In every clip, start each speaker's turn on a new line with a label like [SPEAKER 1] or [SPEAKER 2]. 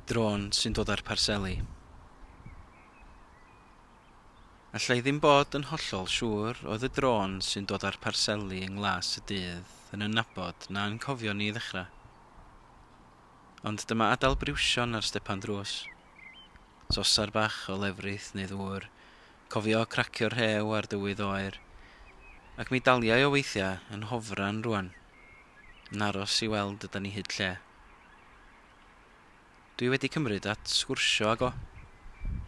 [SPEAKER 1] Y drôn sy'n dod â'r parseli. Alla i ddim bod yn hollol siŵr oedd y drôn sy'n dod â'r parseli yng nglas y dydd yn 'y nabod na'n cofio ni i ddechrau. Ond dyma adael briwsion ar stepan drws. Sosar bach o lefrith neu ddŵr, cofio cracio'r rhew ar dywydd oer, ac mi daliai o weithiau yn hofran rŵan, yn aros i weld ydan ni hyd lle. Dwi wedi cymryd at sgwrsio ag o,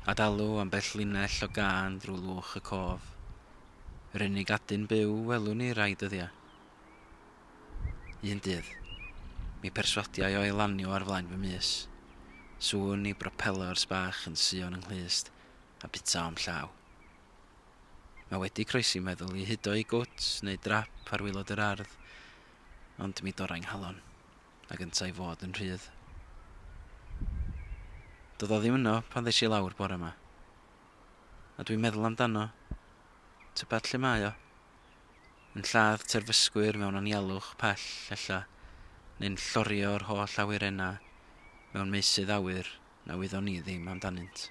[SPEAKER 1] a dalw ambell linell o gân drwy lwch y cof. Yr unig adyn byw welwn i rai dyddiau. Un dydd, mi perswadiai o ei lanio ar flaen fy mys. Sŵn i bropellers bach yn suo'n 'y nghlust, a bita o'm llaw. Mae wedi croesi meddwl i hudo i gwt neu drap ar waelod yr ardd, ond mi dorrai 'nghalon. Ag yntau fod yn rhydd. Doedd o ddim yno pan ddes i lawr bore 'ma. A dwi'n meddwl amdano. Tybed lle mae o? Yn lladd terfysgwyr mewn anialwch pell, ella, neu'n llorio'r holl awyrennau mewn meysydd awyr na wyddon ni ddim amdanynt.